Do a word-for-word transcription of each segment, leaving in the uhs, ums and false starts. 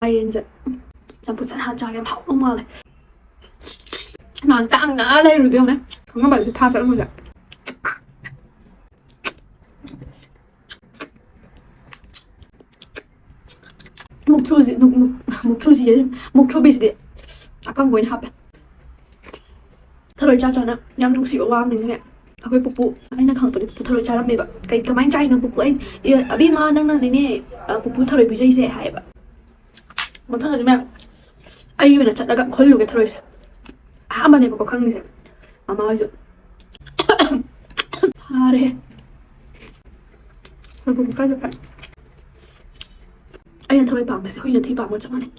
ꯃꯥꯏꯔꯦꯟꯁꯦ ꯆꯝꯐꯨꯠ ꯁꯅꯥ ꯆꯥꯒꯦ ꯌꯥꯝ ꯍꯥꯎꯗꯧ ꯃꯥꯜꯂꯦ꯫ ꯅꯍꯥꯟ ꯇꯥꯡꯅ ꯂꯩꯔꯨꯗꯦ ꯌꯦꯡꯉꯨꯅꯦ꯫ ꯈꯪꯉꯝꯕꯁꯨ ꯐꯥ ꯆꯠꯂꯝꯃꯣꯏꯗ꯫ ꯃꯨꯛꯊ꯭ꯔꯨꯁꯤ ꯃꯨꯛ- ꯃꯨꯛ- ꯃꯨꯛꯊ꯭ꯔꯨꯁꯤ ꯃꯨꯛꯊ꯭ꯔꯨꯕꯤꯁꯤꯗꯤ ꯑꯀꯪꯕ ꯑꯣꯏꯅ ꯍꯥꯞꯄꯦ꯫ ꯊꯔꯣꯏ ꯆꯥ ꯆꯥꯅ ꯌꯥꯝ ꯅꯨꯡꯁꯤꯕ ꯋꯥ ꯑꯃꯅꯤꯅꯦ꯫ ꯑꯩꯈꯣꯏ ꯄꯨꯄꯨ, ꯑꯩꯅ ꯈꯪꯕꯗꯤ ꯄꯨꯄꯨ ꯊꯔꯣꯏ ꯆꯥꯔꯝꯃꯦꯕ꯫ "ꯀꯩ, ꯀꯃꯥꯏꯅ ꯆꯥꯏꯅꯣ ꯄꯨꯄꯨ?" ꯑꯩ, "ꯑꯦ, ꯑꯕꯦꯝꯃ, ꯅꯪꯅꯅꯤꯅꯦ, ꯑ, ꯄꯨꯄꯨ ꯊꯔꯣꯏ ꯄꯤꯖꯩꯁꯦ" ꯍꯥꯏꯌꯦꯕ꯫ ꯃꯊꯪꯗꯗꯤ ꯃꯌꯥꯝ ꯑꯩ ꯑꯣꯏꯅ ꯆꯠꯂꯒ ꯈꯨꯜꯂꯨꯒꯦ ꯊꯔꯣꯏꯁꯦ꯫ ꯑꯍꯥꯟꯕꯅꯦꯕꯀꯣ ꯈꯪꯉꯤꯁꯦ꯫ ꯃꯃꯥ ꯍꯣꯏꯁꯨ ꯐꯥꯔꯦꯍꯦ꯫ ꯁꯣꯏꯕꯨꯝ ꯀꯥꯏꯗ ꯐꯥꯏ? ꯑꯩꯅ ꯊꯔꯣꯏ ꯄꯥꯝꯕꯁꯦ ꯍꯨꯏꯅ ꯊꯤ ꯄꯥꯝꯕꯒ ꯆꯞ ꯃꯥꯟꯅꯩ꯫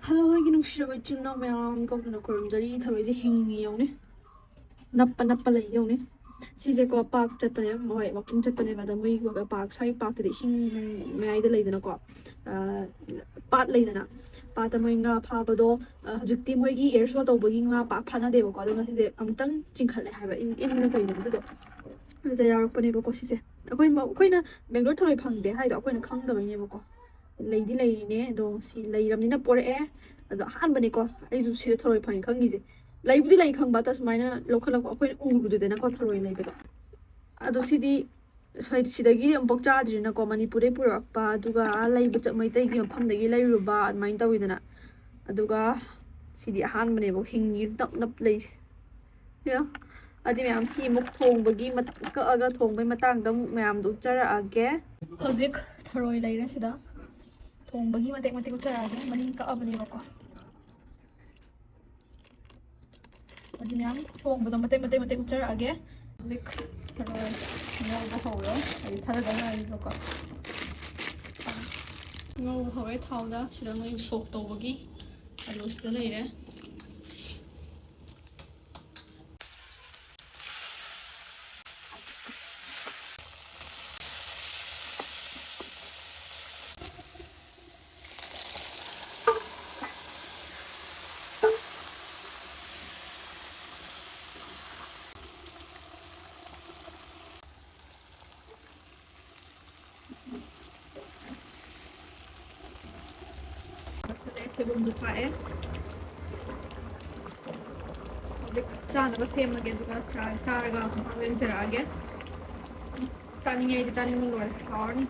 ꯍꯜꯂꯣ, ꯑꯩꯒꯤ ꯅꯨꯡꯁꯤꯔꯕ ꯏꯆꯤꯟ ꯏꯅꯥꯎ ꯃꯌꯥꯝ, ꯀꯧꯗꯅ ꯈꯨꯔꯨꯝꯖꯔꯤ꯫ ꯊꯔꯣꯏꯁꯦ ꯍꯤꯡꯉꯤ ꯌꯦꯡꯉꯨꯅꯦ꯫ ꯅꯞꯄ ꯅꯞꯄ ꯂꯩ ꯌꯦꯡꯉꯨꯅꯦ꯫ ꯁꯤꯁꯦꯀꯣ ꯄꯥꯛ ꯆꯠꯄꯅꯦꯕ, ꯃꯣꯏ ꯋꯥꯛꯀꯤꯡ ꯆꯠꯄꯅꯦꯕ꯫ ꯑꯗ ꯃꯣꯏ ꯄꯥꯛ, ꯁ꯭ꯋꯥꯏ ꯄꯥꯛꯇꯗꯤ ꯏꯁꯤꯡ ꯃꯌꯥꯏꯗ ꯂꯩꯗꯅꯀꯣ, ꯑ, ꯄꯥꯠ ꯂꯩꯗꯅ, ꯄꯥꯠꯇ ꯃꯣꯏ ꯉꯥ ꯐꯥꯕꯗꯣ, ꯑ, ꯍꯧꯖꯤꯛꯇꯤ ꯃꯣꯏꯒꯤ ꯑꯦꯌꯔ ꯁꯣ ꯇꯧꯕꯒꯤ ꯉꯥ ꯄꯥꯛ ꯐꯥꯅꯗꯦꯕꯀꯣ꯫ ꯑꯗꯣ ꯉꯁꯤꯁꯦ ꯑꯃꯨꯛꯇꯪ ꯆꯤꯡꯈꯠꯂꯦ ꯍꯥꯏꯕ, ꯏꯟ, ꯏꯟꯗ ꯀꯩꯅꯣ ꯑꯗꯨꯗꯣ, ꯑꯗꯨꯗ ꯌꯥꯎꯔꯛꯄꯅꯦꯕꯀꯣ ꯁꯤꯁꯦ꯫ ꯑꯩꯈꯣꯏ ꯃ-, ꯑꯩꯈꯣꯏꯅ ꯕꯦꯡꯒ꯭ꯂꯣꯔ ꯊꯔꯣꯏ ꯐꯪꯗꯦ ꯍꯥꯏꯗꯣ ꯑꯩꯈꯣꯏꯅ ꯈꯪꯗꯕꯩꯅꯦꯕꯀꯣ꯫ ꯂꯩꯗꯤ ꯂꯩꯔꯤꯅꯦ, ꯑꯗꯣ ꯁꯤ ꯂꯩꯔꯕꯅꯤꯅ ꯄꯣꯔꯛꯑꯦ꯫ ꯑꯗꯣ ꯑꯍꯥꯟꯕꯅꯦꯀꯣ ꯑꯩꯁꯨ ꯁꯤꯗ ꯊꯔꯣꯏ ꯐꯪꯉꯤ ꯈꯪꯉꯤꯁꯦ꯫ ꯂꯩꯕꯨꯗꯤ ꯂꯩ ꯈꯪꯕ, ꯑꯗ ꯁꯨꯃꯥꯏꯅ ꯂꯧꯈꯠꯂꯛꯄ ꯑꯩꯈꯣꯏꯅ ꯎꯔꯨꯗꯦꯗꯅꯀꯣ ꯊꯔꯣꯏ ꯂꯩꯕꯗꯣ꯫ ꯑꯗꯣ ꯁꯤꯗꯤ ꯁ꯭ꯋꯥꯏ-, ꯁꯤꯗꯒꯤ ꯑꯃꯨꯛꯐꯥꯎ ꯆꯥꯗ꯭ꯔꯤꯅꯀꯣ, ꯃꯅꯤꯄꯨꯔꯗꯩ ꯄꯨꯔꯛꯄ, ꯑꯗꯨꯒ ꯑꯥ ꯂꯩꯕ ꯆꯠ-, ꯃꯩꯇꯩꯒꯤ ꯃꯐꯝꯗꯒꯤ ꯂꯩꯔꯨꯕ ꯑꯗꯨꯃꯥꯏꯅ ꯇꯧꯋꯤꯗꯅ꯫ ꯑꯗꯨꯒ ꯁꯤꯗꯤ ꯑꯍꯥꯟꯕꯅꯦꯕ ꯍꯤꯡꯉꯤ ꯅꯞ ꯅꯞ ꯂꯩꯁꯦ꯫ ꯌꯥ꯫ ꯑꯗꯨ ꯃꯌꯥꯝ ꯁꯤ ꯑꯃꯨꯛ ꯊꯣꯡꯕꯒꯤ ꯃꯇꯥꯡ, ꯀꯛꯑꯒ ꯊꯣꯡꯕꯒꯤ ꯃꯇꯥꯡꯗ ꯑꯃꯨꯛ ꯃꯌꯥꯝꯗꯣ ꯎꯠꯆꯔꯛꯑꯒꯦ꯫ ꯍꯧꯖꯤꯛ ꯊꯔꯣꯏ ꯂꯩꯔꯦ ꯁꯤꯗ꯫ ꯊꯣꯡꯕꯒꯤ ꯃꯇꯦꯛ ꯃꯇꯦꯛ ꯎꯠꯆꯔꯛꯑꯒꯦ꯫ ꯃꯅꯤꯡ ꯀꯛꯑꯕꯅꯦꯕꯀꯣ꯫ ꯑꯗꯨ ꯃꯌꯥꯝ ꯊꯣꯡꯕꯗꯣ ꯃꯇꯦꯛ ꯃꯇꯦꯛ ꯃꯇꯦꯛ ꯎꯠꯆꯔꯛꯑꯒꯦ꯫ ꯍꯧꯖꯤꯛ ꯊꯔꯣꯏ ꯉꯧꯕ ꯍꯧꯔꯦ꯫ ꯑꯩ ꯊꯥꯗꯗ ꯉꯥꯏꯔꯤꯕꯀꯣ꯫ ꯉꯧꯕ ꯍꯧꯔꯦ ꯊꯥꯎꯗ꯫ ꯁꯤꯗ ꯃꯣꯏ ꯁꯣꯛ ꯇꯧꯕꯒꯤ ꯑꯂꯨ ꯁꯤꯗ ꯂꯩꯔꯦ꯫ ꯁꯣꯏꯕꯨꯝꯗꯨ ꯊꯥꯛꯑꯦ꯫ ꯍꯧꯖꯤꯛ ꯆꯥꯅꯕ ꯁꯦꯝꯃꯒꯦ, ꯑꯗꯨꯒ ꯆꯥ-, ꯆꯥꯔꯒ ꯃꯍꯥꯎ ꯌꯦꯡꯖꯔꯛꯑꯒꯦ꯫ ꯆꯥꯅꯤꯡꯉꯦ, ꯑꯩꯗꯤ ꯆꯥꯅꯤꯡꯕ ꯂꯣꯏꯔꯦ꯫ ꯍꯥꯎꯔꯅꯤ꯫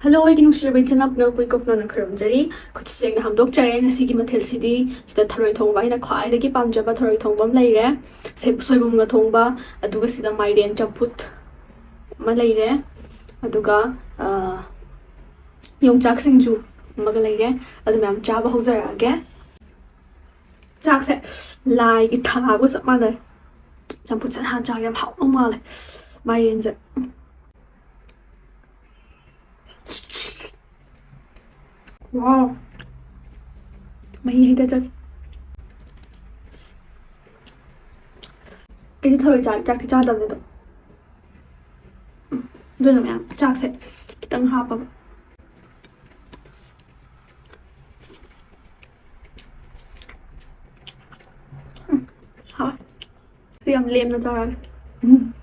ꯍꯜꯂꯣ, ꯑꯩꯒꯤ ꯅꯨꯡꯁꯤꯔꯕ ꯏꯆꯤꯟ ꯏꯅꯥꯎ ꯄꯨꯝꯅꯃꯛꯄꯨ ꯏꯀꯣꯛ ꯄꯨꯅꯅ ꯈꯨꯔꯨꯝꯖꯔꯤ꯫ ꯈꯨꯠꯁꯦ ꯁꯦꯡꯅ ꯍꯥꯝꯗꯣꯛꯆꯔꯦ꯫ ꯉꯁꯤꯒꯤ ꯃꯊꯦꯜꯁꯤꯗꯤ ꯁꯤꯗ ꯊꯔꯣꯏ ꯊꯣꯡꯕ, ꯑꯩꯅ ꯈ꯭ꯋꯥꯏꯗꯒꯤ ꯄꯥꯝꯖꯕ ꯊꯔꯣꯏ ꯊꯣꯡꯕ ꯑꯃ ꯂꯩꯔꯦ, ꯁꯦ-, ꯁꯣꯏꯕꯨꯝꯒ ꯊꯣꯡꯕ, ꯑꯗꯨꯒ ꯁꯤꯗ ꯃꯥꯏꯔꯦꯟ ꯆꯝꯐꯨꯠ ꯑꯃ ꯂꯩꯔꯦ, ꯑꯗꯨꯒ, ꯑ, ꯌꯣꯡꯆꯥꯛ ꯁꯤꯡꯖꯨ ꯑꯃꯒ ꯂꯩꯔꯦ꯫ ꯑꯗꯨ ꯃꯌꯥꯝ ꯆꯥꯕ ꯍꯧꯖꯔꯛꯑꯒꯦ꯫ ꯆꯥꯛꯁꯦ ꯂꯥꯏꯒꯤ ꯊꯥꯕꯒ ꯆꯞ ꯃꯥꯟꯅꯔꯦ꯫ ꯆꯝꯐꯨꯠꯁꯦ ꯅꯍꯥꯟ ꯆꯥꯒꯦ ꯌꯥꯝ ꯍꯥꯎꯗꯧ ꯃꯥꯜꯂꯦ꯫ ꯃꯥꯏꯔꯦꯟꯁꯦ꯫ ꯋꯥꯎ꯫ ꯃꯍꯤ ꯍꯩꯊꯖꯒꯦ꯫ ꯑꯩꯗꯤ ꯊꯔꯣꯏ ꯆꯥ-, ꯆꯥꯛꯇꯤ ꯆꯥꯗꯕꯅꯦ ꯑꯗꯣ꯫ ꯎꯝ, ꯑꯗꯨꯅ ꯃꯌꯥꯝ ꯆꯥꯛꯁꯦ ꯈꯤꯇꯪ ꯍꯥꯞꯄꯕ꯫ ꯎꯝ, ꯍꯥꯎꯋꯦ꯫ ꯁꯤ ꯌꯥꯝ ꯂꯦꯝꯅ ꯆꯥꯔꯒꯦ꯫ ꯎꯝ꯫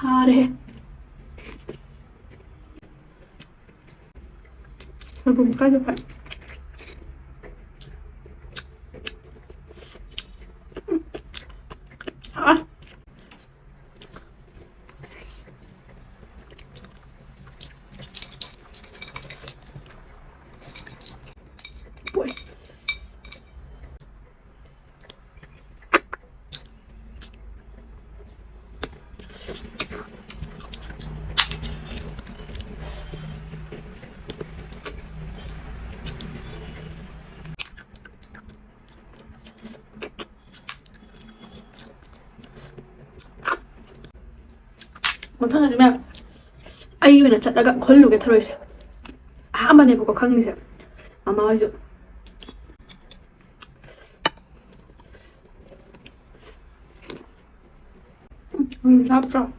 ꯍꯥꯔꯦ꯫ ꯁꯣꯏꯕꯨꯝ ꯀꯥꯏꯗ ꯐꯥꯏ? ꯑꯥ! ꯄꯣꯛꯑꯦ꯫ ꯃꯊꯪꯗꯗꯤ ꯃꯌꯥꯝ ꯑꯩ ꯑꯣꯏꯅ ꯆꯠꯂꯒ ꯈꯨꯜꯂꯨꯒꯦ ꯊꯔꯣꯏꯁꯦ꯫ ꯑꯍꯥꯟꯕꯅꯦꯕꯀꯣ ꯈꯪꯉꯤꯁꯦ꯫ ꯃꯃꯥ ꯍꯣꯏꯁꯨ꯫ ꯎꯝ, ꯍꯥꯞꯇ꯭ꯔꯣ?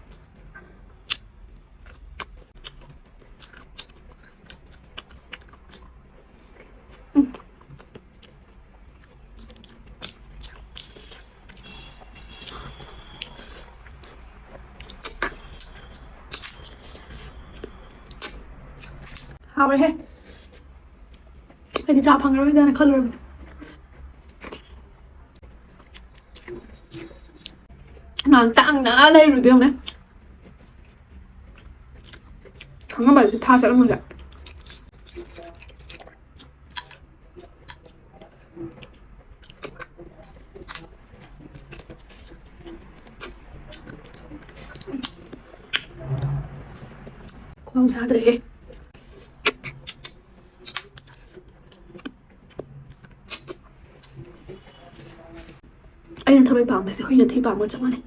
ꯍꯣꯏꯍꯦ, ꯑꯩꯗꯤ ꯆꯥ ꯐꯪꯉꯔꯣꯏꯗꯅ ꯈꯜꯂꯨꯔꯕꯅꯦ꯫ ꯅꯍꯥꯟ ꯇꯥꯡꯅ ꯂꯩꯔꯨꯗꯣꯏꯅꯦ꯫ ꯈꯪꯉꯝꯕꯁꯨ ꯐꯥ ꯆꯠꯂꯝꯃꯣꯏꯗ꯫ ꯈꯣꯡ ꯁꯥꯗ꯭ꯔꯦꯍꯦ꯫ ꯑꯩꯅ ꯊꯔꯣꯏ ꯄꯥꯝꯕꯁꯦ ꯍꯨꯏꯅ ꯊꯤ ꯄꯥꯝꯕꯒ ꯆꯞ ꯃꯥꯟꯅꯩ꯫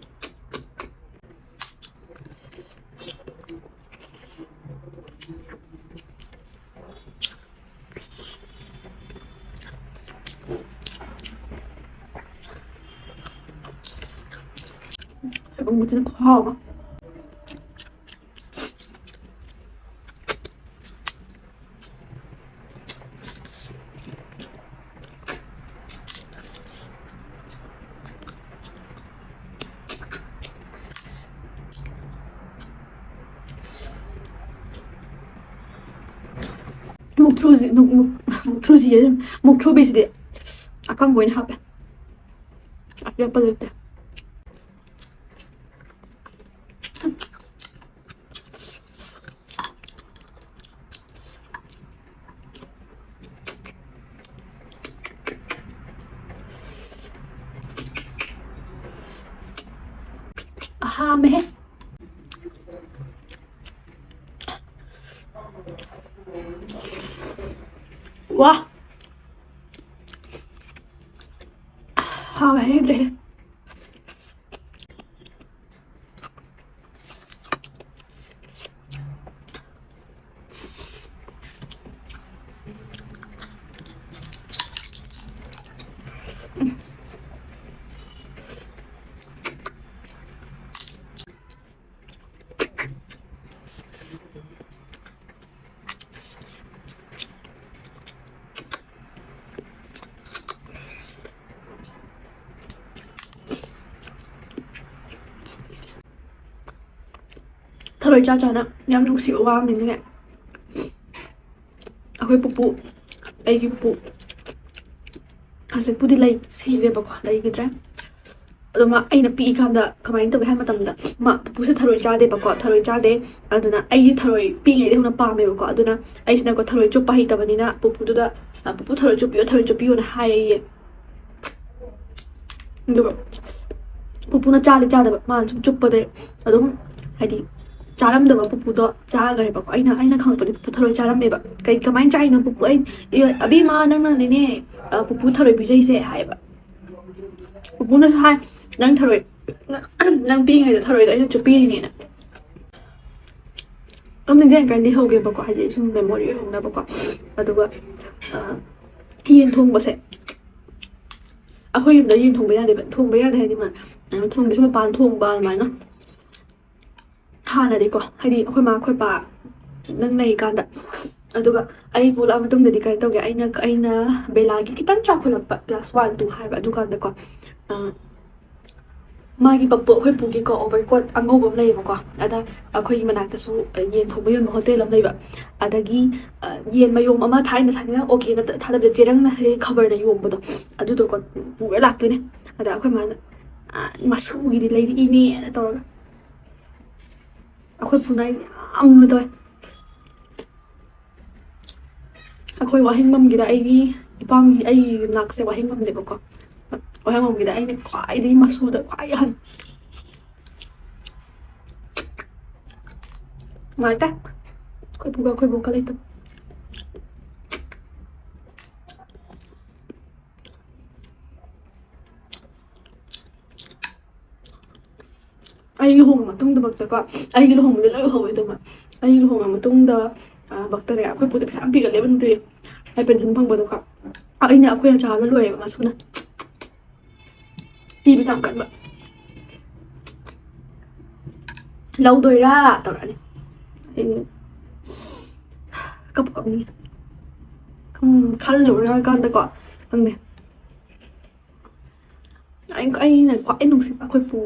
ꯁꯣꯏꯕꯨꯝ ꯃꯆꯤꯟ ꯈꯨꯍꯥꯎ ꯑꯃ꯫ ꯃꯨꯛꯊ꯭ꯔꯨꯁꯤ-, ꯃꯨꯛ-, ꯃꯨꯛ-, ꯃꯨꯛꯊ꯭ꯔꯨꯁꯤ-, ꯃꯨꯛꯊ꯭ꯔꯨꯕꯤꯁꯤꯗꯤ ꯑꯀꯪꯕ ꯑꯣꯏꯅ ꯍꯥꯞꯄꯦ꯫ ꯑꯄꯦꯠꯄ ꯂꯩꯇꯦ꯫ ꯍꯥꯝꯃꯦꯍꯦ꯫ ꯋꯥ꯫ ꯍꯥꯎꯋꯦ, ꯍꯩꯗ꯭ꯔꯦꯍꯦ꯫ ꯊꯔꯣꯏ ꯆꯥ ꯆꯥꯅ ꯌꯥꯝ ꯅꯨꯡꯁꯤꯕ ꯋꯥ ꯑꯃ ꯅꯤꯡꯁꯤꯡꯉꯦ꯫ ꯑꯩꯈꯣꯏ ꯄꯨꯄꯨ, ꯑꯩꯒꯤ ꯄꯨꯄꯨ ꯍꯧꯖꯤꯛꯄꯨꯗꯤ ꯂꯩ, ꯁꯤꯔꯦꯕꯀꯣ, ꯂꯩꯈꯤꯗ꯭ꯔꯦ꯫ ꯑꯗꯣ ꯃꯥ, ꯑꯩꯅ ꯄꯤꯛꯏꯀꯥꯟꯗ ꯀꯃꯥꯏꯅ ꯇꯧꯒꯦ ꯍꯥꯏꯕ ꯃꯇꯝꯗ, ꯃꯥ ꯄꯨꯄꯨꯁꯦ ꯊꯔꯣꯏ ꯆꯥꯗꯦꯕꯀꯣ, ꯊꯔꯣꯏ ꯆꯥꯗꯦ꯫ ꯑꯗꯨꯅ ꯑꯩꯒꯤ ꯊꯔꯣꯏ ꯄꯤꯛꯏꯉꯩꯗꯩ ꯍꯧꯅ ꯄꯥꯝꯃꯦꯕꯀꯣ꯫ ꯑꯗꯨꯅ ꯑꯩꯁꯤꯅꯀꯣ ꯊꯔꯣꯏ ꯆꯨꯞꯄ ꯍꯩꯇꯕꯅꯤꯅ ꯄꯨꯄꯨꯗꯨꯗ, "ꯑ, ꯄꯨꯄꯨ, ꯊꯔꯣꯏ ꯆꯨꯞꯄꯤꯌꯣ, ꯊꯔꯣꯏ ꯆꯨꯞꯄꯤꯌꯣꯅ" ꯍꯥꯏꯌꯦ꯫ ꯑꯗꯨꯒ ꯄꯨꯄꯨꯅ ꯆꯥꯗꯤ ꯆꯥꯗꯕ, ꯃꯥꯅ ꯁꯨꯝ ꯆꯨꯞꯄꯗꯩ ꯑꯗꯨꯝ, ꯍꯥꯏꯗꯤ, ꯆꯥꯔꯝꯗꯕ ꯄꯨꯄꯨꯗꯣ ꯆꯥꯈ꯭ꯔꯦꯕꯀꯣ꯫ ꯑꯩꯅ, ꯑꯩꯅ ꯈꯪꯉꯛꯄꯗꯤ ꯄꯨꯄꯨ ꯊꯔꯣꯏ ꯆꯥꯔꯝꯃꯦꯕ꯫ "ꯀꯩ, ꯀꯃꯥꯏꯅ ꯆꯥꯏꯅꯣ ꯄꯨꯄꯨ?" ꯑꯩ, "ꯑꯦ, ꯑꯕꯦꯝꯃ, ꯅꯪꯅꯅꯦꯅꯦ, ꯑ, ꯄꯨꯄꯨ ꯊꯔꯣꯏ ꯄꯤꯖꯩꯁꯦ" ꯍꯥꯏꯌꯦꯕ꯫ ꯄꯨꯄꯨꯅꯁꯨ ꯍꯥꯏ, "ꯅꯪ ꯊꯔꯣꯏ, ꯅꯪ ꯄꯤꯛꯏꯉꯩꯗ ꯊꯔꯣꯏꯗꯣ ꯑꯩꯅ ꯆꯨꯞꯄꯤꯔꯤꯅꯦꯅ"꯫ ꯑꯗꯨꯝ ꯅꯤꯡꯁꯤꯡꯉꯀꯥꯟꯗ ꯂꯤꯍꯧꯒꯦꯕꯀꯣ, ꯍꯥꯏꯗꯤ ꯁꯨꯝ memory ꯑꯣꯏꯍꯧꯅꯕꯀꯣ꯫ ꯑꯗꯨꯒ, ꯑ, ꯌꯦꯟ ꯊꯣꯡꯕꯁꯦ, ꯑꯩꯈꯣꯏ ꯌꯨꯝꯗ ꯌꯦꯟ ꯊꯣꯡꯕ ꯌꯥꯗꯦꯕ꯫ ꯊꯣꯡꯕ ꯌꯥꯗꯦ ꯍꯥꯏꯗꯤ ꯃꯥ, ꯑ, ꯊꯣꯡꯕꯁꯨ ꯃꯄꯥꯟ ꯊꯣꯡꯕ ꯑꯗꯨꯃꯥꯏꯅ꯫ ꯍꯥꯟꯅꯗꯤꯀꯣ, ꯍꯥꯏꯗꯤ ꯑꯩꯈꯣꯏ ꯃꯥ ꯑꯩꯈꯣꯏ ꯄꯥ ꯅꯪ ꯂꯩꯔꯤꯀꯥꯟꯗ, ꯑꯗꯨꯒ ꯑꯩ ꯄꯣꯛꯂꯛꯑ ꯃꯇꯨꯡꯗꯗꯤ ꯀꯩꯅꯣ ꯇꯧꯒꯦ, ꯑꯩꯅ, ꯑꯩꯅ ꯕꯦꯂꯥꯒꯤ ꯈꯤꯇꯪ ꯆꯥꯎꯈꯠꯂꯛꯄ, class one two ꯍꯥꯏꯕ, ꯑꯗꯨꯀꯥꯟꯗꯀꯣ, ꯑ, ꯃꯥꯒꯤ ꯄꯞꯄꯨ, ꯑꯩꯈꯣꯏ ꯄꯨꯒꯤꯀꯣ overcoat ꯑꯉꯧꯕ ꯑꯃ ꯂꯩꯌꯦꯕꯀꯣ꯫ ꯑꯗ ꯑꯩꯈꯣꯏꯒꯤ ꯃꯅꯥꯛꯇꯁꯨ ꯌꯦꯟ ꯊꯣꯡꯕ ꯌꯣꯟꯕ hotel ꯑꯃ ꯂꯩꯕ꯫ ꯑꯗꯒꯤ, ꯑ, ꯌꯦꯟ ꯃꯌꯣꯝ ꯑꯃ ꯊꯥꯏꯅ ꯁꯥꯅꯤꯅ OK ꯅ ꯊꯥꯗꯕꯗ ꯆꯦꯔꯪꯅ ꯍꯦꯛ ꯈꯕꯔꯗ ꯌꯣꯝꯕꯗꯣ, ꯑꯗꯨꯗꯣꯀꯣ ꯄꯨꯔ ꯂꯥꯛꯇꯣꯏꯅꯦ꯫ ꯑꯗ ꯑꯩꯈꯣꯏ ꯃꯥꯅ, "ꯑ, ꯃꯁꯨꯒꯤꯗꯤ ꯂꯩꯔꯛꯏꯅꯦꯅ" ꯇꯧꯔꯒ꯫ ꯑꯩꯈꯣꯏ ꯄꯨꯅ ꯑꯩ ꯌꯥꯝꯅ ꯇꯧꯋꯦ꯫ ꯑꯩꯈꯣꯏ ꯋꯥꯍꯦꯡꯕꯝꯒꯤꯗ ꯑꯩꯒꯤ ꯏꯄꯥꯝꯒꯤ, ꯑꯩꯒꯤ ꯅꯥꯛꯁꯦ ꯋꯥꯍꯦꯡꯕꯝꯅꯦꯕꯀꯣ꯫ ꯋꯥꯍꯦꯡꯕꯝꯒꯤꯗ ꯑꯩꯅ ꯈ꯭ꯋꯥꯏꯗꯒꯤ ꯃꯁꯨꯗ ꯈ꯭ꯋꯥꯏ ꯑꯍꯟ꯫ ꯅꯨꯡꯉꯥꯏꯇꯦ꯫ ꯑꯩꯈꯣꯏ ꯄꯨꯒ ꯑꯩꯈꯣꯏ ꯕꯣꯛꯀ ꯂꯩꯇꯕ꯫ ꯑꯩ ꯂꯨꯍꯣꯡꯉ ꯃꯇꯨꯡꯗꯃꯛꯇꯀꯣ, ꯑꯩꯒꯤ ꯂꯨꯍꯣꯡꯕꯗ ꯂꯣꯏ ꯎꯍꯧꯋꯦ ꯑꯗꯨꯃ꯫ ꯑꯩ ꯂꯨꯍꯣꯡꯉ ꯃꯇꯨꯡꯗ, ꯑ, ꯕꯛꯇꯅꯦ, ꯑꯩꯈꯣꯏ ꯄꯨꯗ ꯄꯩꯁꯥ ꯌꯥꯝ ꯄꯤꯒꯜꯂꯦꯕ ꯅꯨꯄꯤ꯫ ꯑꯩ pension ꯐꯪꯕꯗꯣꯀꯣ꯫ ꯑꯩꯅ, ꯑꯩꯈꯣꯏꯅ ꯆꯥꯕ ꯂꯣꯏꯔꯦꯕ ꯃꯁꯨꯅ꯫ ꯄꯤꯕꯁꯨ ꯌꯥꯝ ꯀꯟꯕ꯫ "ꯂꯧꯗꯣꯏꯔꯥ?" ꯇꯧꯔꯛꯑꯅꯤ꯫ ꯑꯩ ꯀꯞꯄꯨ ꯀꯞꯅꯤꯡꯉꯦ꯫ ꯎꯝ, ꯈꯜꯂꯨꯔꯀꯥꯟꯗꯀꯣ, ꯈꯪꯗꯦ꯫ ꯑꯩ-, ꯑꯩꯅ ꯈ꯭ꯋꯥꯏ ꯅꯨꯡꯁꯤꯕ ꯑꯩꯈꯣꯏ ꯄꯨ,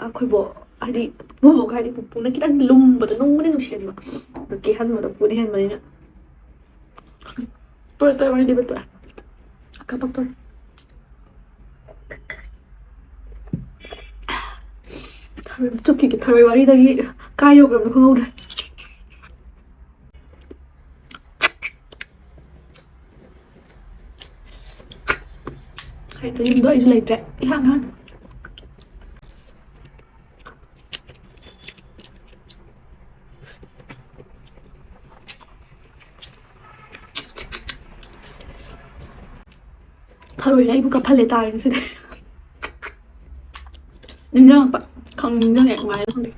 ꯑꯩꯈꯣꯏ ꯕꯣꯛ, ꯍꯥꯏꯗꯤ ꯄꯨꯕꯣꯛ ꯍꯥꯏꯗꯤ ꯄꯨꯄꯨꯅ ꯈꯤꯇꯪ ꯂꯨꯝꯕꯗꯣ, ꯅꯨꯡꯕꯨꯗꯤ ꯅꯨꯡꯁꯤꯍꯟꯕ, ꯑꯗꯣ ꯀꯦꯍꯟꯕꯗꯣ ꯄꯨꯅ ꯍꯦꯟꯕꯅꯤꯅ꯫ ꯇꯣꯛꯑꯦ, ꯇꯣꯛꯑꯦ, ꯋꯥꯔꯤ ꯂꯤꯕ ꯇꯣꯛꯑꯦ꯫ ꯀꯥꯄꯛꯇꯣꯔꯦ꯫ ꯊꯔꯣꯏ ꯆꯨꯞꯈꯤꯒꯦ꯫ ꯊꯔꯣꯏ ꯋꯥꯔꯤꯗꯒꯤ ꯀꯥꯏ ꯌꯧꯈ꯭ꯔꯕꯅꯣ ꯈꯪꯍꯧꯗ꯭ꯔꯦ꯫ ꯍꯩꯇ ꯌꯨꯝꯗꯣ ꯑꯩꯁꯨ ꯂꯩꯇ꯭ꯔꯦ꯫ ꯏꯍꯥꯡ ꯍꯥꯡ꯫ ꯊꯔꯣꯏꯅ ꯑꯩꯕꯨ ꯀꯞꯍꯜꯂꯦ ꯇꯥꯔꯦ ꯉꯁꯤꯗꯤ꯫ ꯅꯤꯡꯁꯤꯡꯉꯛꯄ꯫ ꯈꯪ ꯅꯤꯡꯁꯤꯡꯉꯛꯑꯦ ꯀꯃꯥꯏꯅ ꯈꯪꯗꯦ꯫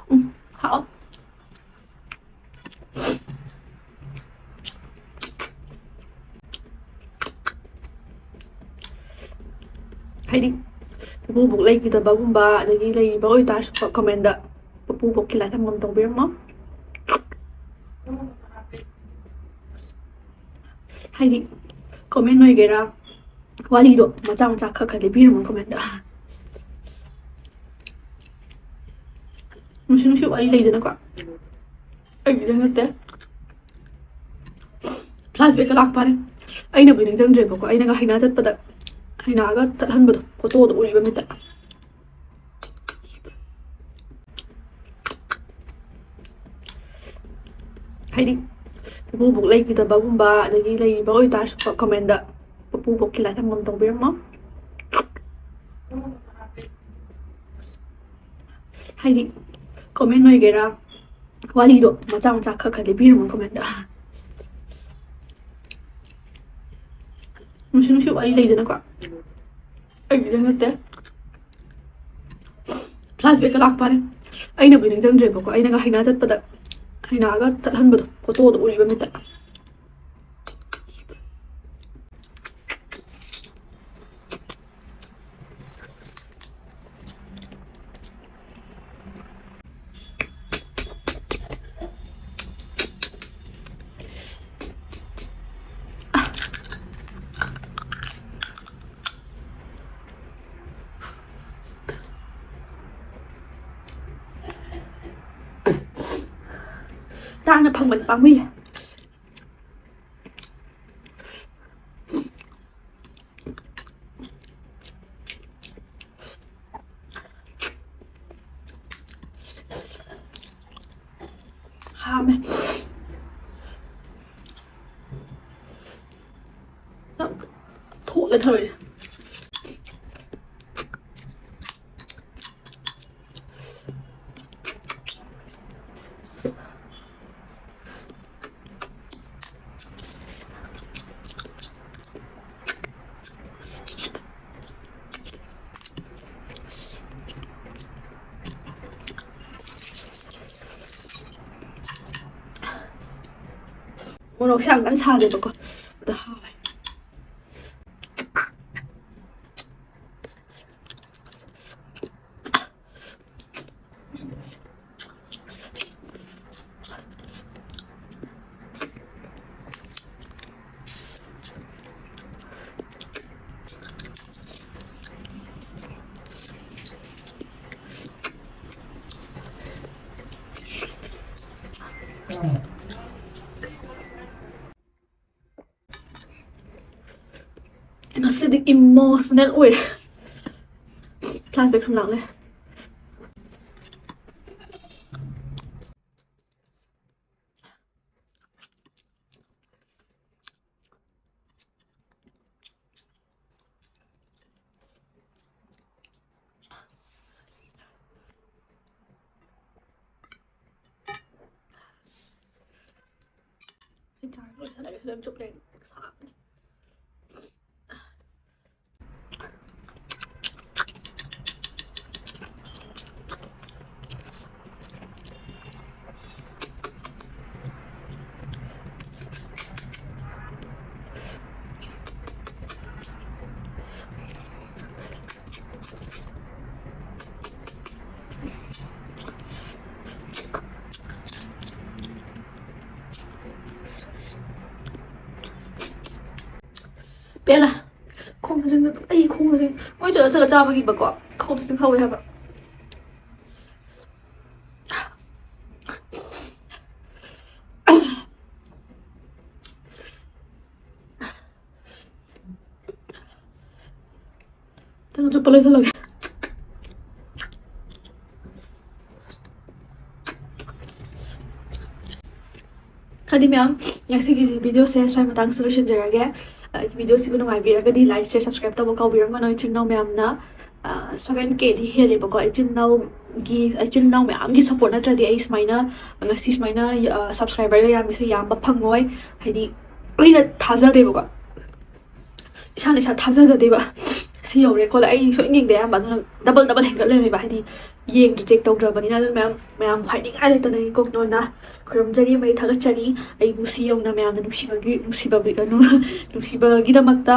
ꯎꯝ, ꯍꯥꯎ꯫ ꯍꯥꯏꯗꯤ ꯄꯨꯄꯨꯕꯣꯛ ꯂꯩꯈꯤꯗꯕꯒꯨꯝꯕ, ꯑꯗꯒꯤ ꯂꯩꯕ ꯑꯣꯏꯇꯥꯔꯁꯨ ꯀꯣ, ꯀꯃꯦꯟꯗ ꯄꯨꯄꯨꯕꯣꯛꯀꯤ ꯂꯥꯏ ꯊꯝꯐꯝ ꯇꯧꯕꯤꯔꯝꯃꯣ꯫ ꯍꯥꯏꯗꯤ ꯀꯣꯃꯦꯟ ꯑꯣꯏꯒꯦꯔꯥ, ꯋꯥꯔꯤꯗꯣ ꯃꯆꯥ ꯃꯆꯥ ꯈꯔ ꯈꯔ ꯂꯤꯕꯤꯔꯝꯃꯣ ꯀꯃꯦꯟꯗ꯫ ꯅꯨꯡꯁꯤ ꯅꯨꯡꯁꯤ ꯋꯥꯔꯤ ꯂꯩꯗꯅꯀꯣ꯫ ꯑꯩꯒꯤꯗꯪ ꯅꯠꯇꯦ꯫ ꯐ꯭ꯂꯥꯁꯕꯦꯛꯀ ꯂꯥꯛꯄꯅꯦ꯫ ꯑꯩꯅꯕꯨꯗꯤ ꯅꯤꯡꯁꯤꯡꯗ꯭ꯔꯦꯕꯀꯣ, ꯑꯩꯅꯒ ꯍꯩꯅꯥ ꯆꯠꯄꯗ, ꯍꯩꯅꯥꯒ ꯆꯠꯍꯟꯕꯗꯣ, ꯐꯣꯇꯣꯗꯣ ꯎꯔꯤꯕ ꯃꯤꯠꯇ꯫ ꯍꯥꯏꯗꯤ ꯄꯨꯄꯨꯕꯣꯛ ꯂꯩꯈꯤꯗꯕꯒꯨꯝꯕ, ꯑꯗꯒꯤ ꯂꯩꯕ ꯑꯣꯏꯇꯥꯔꯁꯨ ꯀꯃꯦꯟꯗ ꯄꯨꯄꯨꯕꯣꯛꯀꯤ ꯂꯥꯏ ꯊꯝꯐꯝ ꯇꯧꯕꯤꯔꯝꯃꯣ꯫ ꯍꯥꯏꯗꯤ ꯀꯣꯃꯦꯟ ꯑꯣꯏꯒꯦꯔꯥ, ꯋꯥꯔꯤꯗꯣ ꯃꯆꯥ ꯃꯆꯥ ꯈꯔ ꯈꯔ ꯂꯤꯕꯤꯔꯝꯃꯣ ꯀꯃꯦꯟꯗ꯫ ꯅꯨꯡꯁꯤ ꯅꯨꯡꯁꯤ ꯋꯥꯔꯤ ꯂꯩꯗꯅꯀꯣ꯫ ꯑꯩꯒꯤꯗꯪ ꯅꯠꯇꯦ꯫ ꯐ꯭ꯂꯥꯁꯕꯦꯛꯀ ꯂꯥꯛꯄꯅꯦ꯫ ꯑꯩꯅꯕꯨꯗꯤ ꯅꯤꯡꯁꯤꯡꯗ꯭ꯔꯦꯕꯀꯣ, ꯑꯩꯅꯒ ꯍꯩꯅꯥ ꯆꯠꯄꯗ, ꯍꯩꯅꯥꯒ ꯆꯠꯍꯟꯕꯗꯣ, ꯐꯣꯇꯣꯗꯣ ꯎꯔꯤꯕ ꯃꯤꯠꯇ꯫ ꯇꯥꯡꯅ ꯐꯪꯕꯅꯤ, ꯄꯥꯝꯃꯨꯏ꯫ ꯍꯥꯝꯃꯦ꯫ ꯊꯣꯠꯂꯦ ꯊꯔꯣꯏꯁꯦ꯫ ꯃꯣꯔꯣꯛꯁꯦ ꯌꯥꯝ ꯀꯟꯅ ꯁꯥꯗꯦꯕꯀꯣ, ꯑꯗꯣ ꯍꯥꯎꯋꯦ꯫ ꯉꯁꯤꯗꯤ emotional ꯑꯣꯏꯔꯦ꯫ Flashback ꯁꯨꯝ ꯂꯥꯛꯂꯦ꯫ ꯁꯤ ꯆꯥꯔ ꯂꯣꯏꯁꯜꯂꯒꯦ꯫ ꯁꯤꯗ ꯑꯗꯨꯝ ꯆꯨꯞ ꯂꯩꯔꯦ꯫ ꯁꯥꯕꯅ꯫ ꯄꯦꯜꯂꯦ꯫ ꯈꯣꯡ ꯈꯨꯠꯁꯤꯡꯗꯣ ꯑꯗꯨꯝ, ꯑꯩ ꯈꯣꯡ ꯈꯨꯠꯁꯤꯡ ꯃꯣꯏ ꯆꯠꯂ ꯆꯠꯂ ꯆꯥꯕꯒꯤꯕꯀꯣ, ꯈꯣꯡ ꯈꯨꯠꯁꯤꯡ ꯍꯧꯋꯦ ꯍꯥꯏꯕ꯫ ꯆꯨꯞꯄ ꯂꯣꯏꯁꯜꯂꯒꯦ꯫ ꯍꯥꯏꯗꯤ ꯃꯌꯥꯝ, ꯉꯁꯤꯒꯤ ꯚꯤꯗꯤꯑꯣꯁꯦ ꯁ꯭ꯋꯥꯏ ꯃꯇꯥꯡꯁꯤꯗ ꯂꯣꯏꯁꯤꯟꯖꯔꯒꯦ꯫ ꯑ, ꯚꯤꯗꯤꯑꯣꯁꯤꯕꯨ ꯅꯨꯡꯉꯥꯏꯕꯤꯔꯒꯗꯤ like, share, subscribe ꯇꯧꯕ ꯀꯥꯎꯕꯤꯔꯝꯒꯅꯨ ꯏꯆꯤꯟ ꯏꯅꯥꯎ ꯃꯌꯥꯝꯅ꯫ ꯑ, seven K ꯗꯤ ꯍꯦꯜꯂꯦꯕꯀꯣ ꯏꯆꯤꯟ ꯏꯅꯥꯎꯒꯤ, ꯏꯆꯤꯟ ꯏꯅꯥꯎ ꯃꯌꯥꯝꯒꯤ support ꯅꯠꯇ꯭ꯔꯗꯤ ꯑꯩ ꯁꯨꯃꯥꯏꯅ ꯉꯁꯤ ꯁꯨꯃꯥꯏꯅ, ꯑ, subscriberꯒ ꯌꯥꯝꯃꯤꯁꯦ ꯌꯥꯝꯕ ꯐꯪꯉꯣꯏ꯫ ꯍꯥꯏꯗꯤ ꯑꯩꯅ ꯊꯥꯖꯗꯦꯕꯀꯣ, ꯏꯁꯥꯅ ꯏꯁꯥ ꯊꯥꯖꯖꯗꯦꯕ꯫ ꯁꯤ ꯌꯧꯔꯦ ꯈꯣꯠꯂꯦ ꯑꯩ ꯁꯨꯡꯌꯦꯡ ꯌꯦꯡꯗꯦ ꯑꯌꯥꯝꯕ, ꯑꯗꯨꯅ double double ꯍꯦꯟꯒꯠ ꯂꯩꯔꯝꯃꯦꯕ꯫ ꯍꯥꯏꯗꯤ ꯌꯦꯡꯗ꯭ꯔꯤ, check ꯇꯧꯗ꯭ꯔꯕꯅꯤꯅ꯫ ꯑꯗꯨꯅ ꯃꯌꯥꯝ, ꯃꯌꯥꯝ ꯈ꯭ꯋꯥꯏꯗꯒꯤ ꯏꯀꯥꯏ ꯂꯩꯇꯅ ꯀꯣꯛ ꯅꯣꯟꯅ ꯈꯨꯔꯨꯝꯖꯔꯤ ꯑꯃꯗꯤ ꯊꯥꯒꯠꯆꯔꯤ꯫ ꯑꯩꯕꯨ ꯁꯤ ꯌꯧꯅ ꯃꯌꯥꯝꯅ ꯅꯨꯡꯁꯤꯕꯒꯤ, ꯅꯨꯡꯁꯤꯕꯒꯤ, ꯅꯨꯡꯁꯤꯕꯒꯤꯗꯃꯛꯇ꯫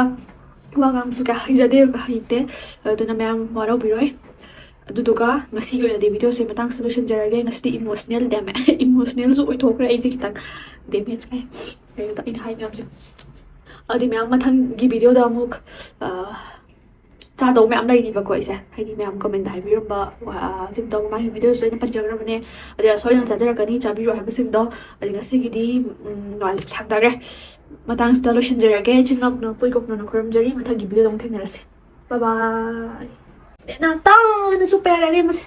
ꯋꯥ ꯉꯥꯡꯕꯁꯨ ꯀꯌꯥ ꯍꯩꯖꯗꯦ, ꯍꯩꯇꯦ꯫ ꯑꯗꯨꯅ ꯃꯌꯥꯝ ꯋꯥꯔꯧꯕꯤꯔꯣꯏ꯫ ꯑꯗꯨꯗꯨꯒ ꯉꯁꯤꯒꯤ ꯑꯣꯏꯅꯗꯤ ꯚꯤꯗꯤꯑꯣꯁꯦ ꯃꯇꯥꯡꯁꯤꯗ ꯂꯣꯏꯁꯤꯟꯖꯔꯒꯦ꯫ ꯉꯁꯤꯗꯤ emotional damage, emotionalꯁꯨ ꯑꯣꯏꯊꯣꯛꯈ꯭ꯔꯦ ꯑꯩꯁꯦ ꯈꯤꯇꯪ꯫ Damage ꯀꯥꯏ꯫ ꯀꯩꯅꯣꯗ ꯑꯩꯅ ꯍꯥꯏ ꯃꯌꯥꯝꯁꯦ꯫ ꯑꯗꯨꯗꯤ ꯃꯌꯥꯝ ꯃꯊꯪꯒꯤ ꯚꯤꯗꯤꯑꯣꯗ ꯑꯃꯨꯛ, ꯑ, ꯆꯥꯗꯧ ꯃꯌꯥꯝ ꯂꯩꯔꯤꯕꯀꯣ ꯑꯩꯁꯦ꯫ ꯍꯥꯏꯗꯤ ꯃꯌꯥꯝ comment ꯍꯥꯏꯕꯤꯔꯝꯕ, ꯋꯥ-, ꯑ, ꯁꯤꯝꯇꯧ ꯃꯥꯒꯤ ꯚꯤꯗꯤꯑꯣꯁꯤꯗ ꯑꯩꯅ ꯄꯟꯖꯈ꯭ꯔꯕꯅꯦ꯫ ꯑꯗꯨꯗ ꯁꯣꯏꯗꯅ ꯆꯥꯖꯔꯛꯀꯅꯤ, ꯆꯥꯕꯤꯔꯣ ꯍꯥꯏꯕꯁꯤꯡꯗꯣ꯫ ꯑꯗꯨ ꯉꯁꯤꯒꯤꯗꯤ, ꯎꯝ, ꯁꯥꯡꯊꯔꯦ꯫ ꯃꯇꯥꯡꯁꯤꯗ ꯂꯣꯏꯁꯤꯟꯖꯔꯒꯦ꯫ ꯏꯆꯤꯟ ꯏꯅꯥꯎ ꯄꯨꯝꯅꯃꯛꯄꯨ ꯏꯀꯣꯛ ꯅꯣꯟꯅ ꯈꯨꯔꯨꯝꯖꯔꯤ꯫ ꯃꯊꯪꯒꯤ ꯚꯤꯗꯤꯑꯣꯗ ꯑꯃꯨꯛ ꯊꯦꯡꯅꯔꯁꯤ꯫ Bye bye꯫ ꯅꯦꯅꯥ ꯇꯥꯅ ꯆꯨꯞꯄ ꯌꯥꯔꯦ ꯑꯔꯦꯝꯕꯁꯦ꯫